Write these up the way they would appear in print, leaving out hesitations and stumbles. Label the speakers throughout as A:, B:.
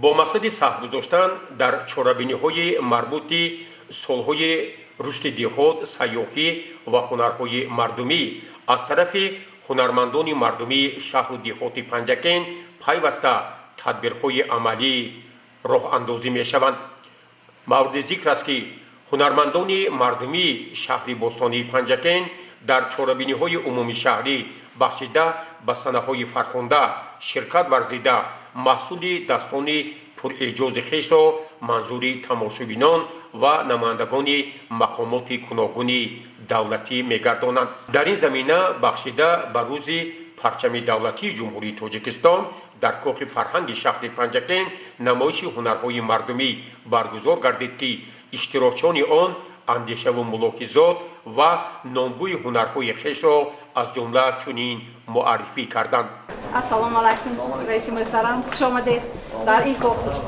A: Бо мақсади саҳм гузоштан дар чорабиниҳои марбути солҳои рушди деҳот, сайёҳӣ ва ҳунарҳои мардумӣ аз тарафи ҳунармандони мардумии шаҳру деҳоти Панҷакент пайваста тадбирҳои амалӣ роҳандозӣ мешаванд. Мавриди зикр аст, ки ҳунармандони мардумии шаҳри бостонии Панҷакент дар чорабиниҳои умумишаҳрӣ, бахшида ба санаҳои фархунда, ширкат варзида, маҳсули дастони пурэъҷози хешро манзури тамошобинон ва намояндагони мақомоти гуногуни давлатӣ мегардонанд. Дар ин замина, бахшида ба Рӯзи парчами давлатии Ҷумҳурии Тоҷикистон, дар Кохи фарҳанги шаҳри Панҷакент намоиши ҳунарҳои мардумӣ баргузор гардид, ки иштирокчиёни он андешаву мулоҳизот ва номгӯи ҳунарҳои хешро аз ҷумла чунин муаррифӣ карданд.
B: Ассалому алайкум, раиси муҳтарам, хуш омадед дар ин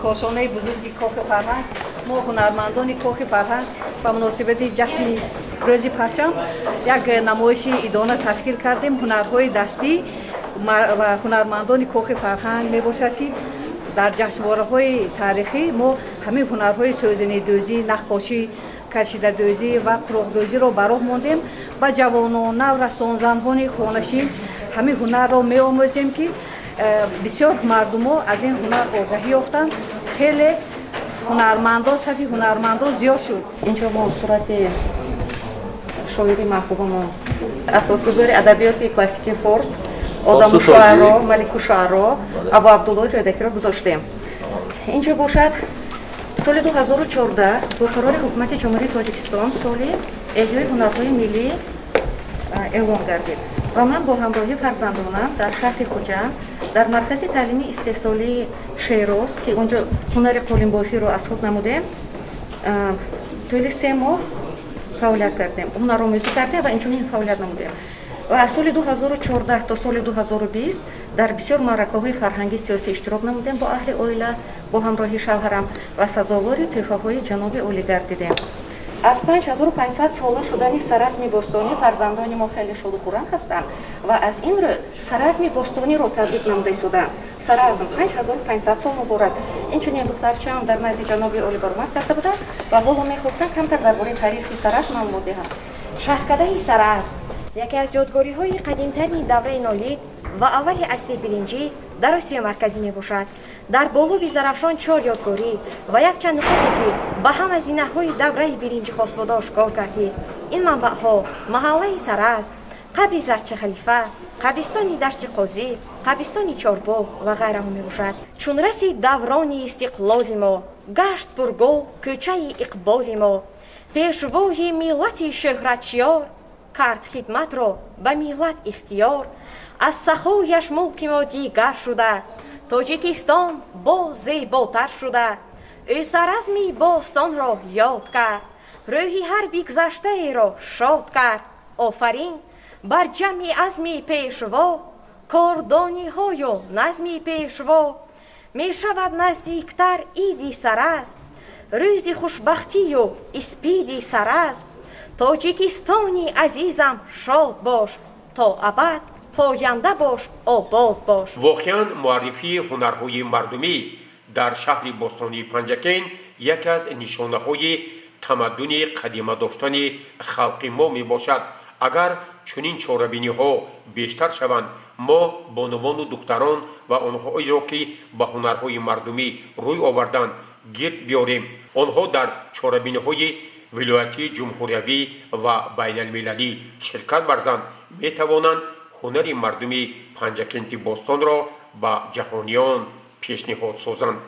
B: кошонаи бузурги Кохи фарҳанг. Мо, ҳунармандони Кохи фарҳанг, ба муносибати ҷашни Рӯзи парчам як намоиши идона ташкил кардем. Ҳунарҳои дастӣ ва ҳунармандони Кохи фарҳанг мебошад, ки дар ҷашнвораҳои таърихӣ мо ҳамин ҳунарҳои сӯзанидӯзӣ, наққошӣ, кашидадӯзӣ ва қуроқдӯзиро ба роҳ мондем. Ба ҷавонон, наврасон, занҳони хонашин ҳамин ҳунарро меомӯзем, ки бисёр мардумо аз ин ҳунар огаҳӣ ёфтанд. Хеле ҳунармандон, сафи ҳунармандон зиёд шуд.
C: Инҷо мо сурати шоири маҳбубамон, асосгузори адабиёти классикии форс, Одамушуаро, Маликушуаро, Абу Абдуллои Рӯдакиро гузоштем. Инҷо бошад, соли 2014 бо қарори Ҳукумати Ҷумҳурии Тоҷикистон соли эҳёи ҳунарҳои миллӣ эълон гардид ва ман бо ҳамроҳии фарзандонам дар шаҳри Хуҷанд, дар маркази таълимии истеҳсолии Шероз, ки онҷо ҳунари қолинбофиро аз худ намудем, тӯли 3 моҳ фаъолият кардем, ҳунаромӯзӣ кардем ва инчунин фаъолият намудем. Ва аз соли 2014 то соли 2020 дар бисёр маъракаҳои фарҳангӣ, сиёсӣ иштирок намудем бо аҳли оила, бо ҳамроҳии шавҳарам, ва сазовори тӯҳфаҳои ҷаноби олӣ гардидем. Аз 5500 сола шудани Саразми бостонӣ фарзандони мо хеле шоду хуррам ҳастанд ва аз ин рӯ Саразми бостониро табрик намуда истоданд. Саразм, 5500 сол муборак! Инчунин духтарчаам дар назди ҷаноби олӣ баромад карда буданд ва ҳоло мехостам камтар дар бораи таърихи Саразм маълумот диҳам.
D: Шаҳкадаи Саразм яке аз ёдгориҳои қадимтарини давраи нолит ва аввали асри биринҷӣ дар Осиёи Марказӣ мебошад. Дар болоби Зарафшон чор ёдгорӣ ва якчанд нуқоте, ки ба ҳама зинаҳои давраи биринҷӣ хос буда, ошкор гардид. Ин манбаъҳо маҳаллаи Саразм, қабри Зарча Халифа, қабристони Дашти Қозӣ, қабристони Чорбоғ ва ғайраҳо мебошад. Чун расид даврони истиқлоли мо, гашт пургул кӯчаи иқболи мо. Пешвои миллати шӯҳратшиёр кард хидматро ба миллат ихтиёр. Аз сахояш мулки мо дигар шуда, Тоҷикистон боз зеботар шуда. Ӯ Саразми бостонро ёд кард, рӯҳи ҳар бигзаштаеро шод кард. Офарин бар ҷамъи азми пешво, кордониҳою назми пешво. Мешавад наздиктар иди Саразм, рӯзи хушбахтию испиди Саразм. Тоҷикистони азизам, шод бош, то абад поянда бош, обод бош.
A: Воқеан, муаррифии ҳунарҳои мардумӣ дар шаҳри бостонии Панҷакент яке аз нишонаҳои тамаддуни қадима доштани халқи мо мебошад. Агар чунин чорабиниҳо бештар шаванд, мо бонувону духтарон ва онҳоеро, ки ба ҳунарҳои мардумӣ рӯй оварданд, гирд биёрем, онҳо дар чорабиниҳои вилоятӣ, ҷумҳуриявӣ ва байналмилалӣ ширкат варзанд, метавонанд ҳунари мардуми Панҷакенти бостонро ба ҷаҳониён пешниҳод созанд.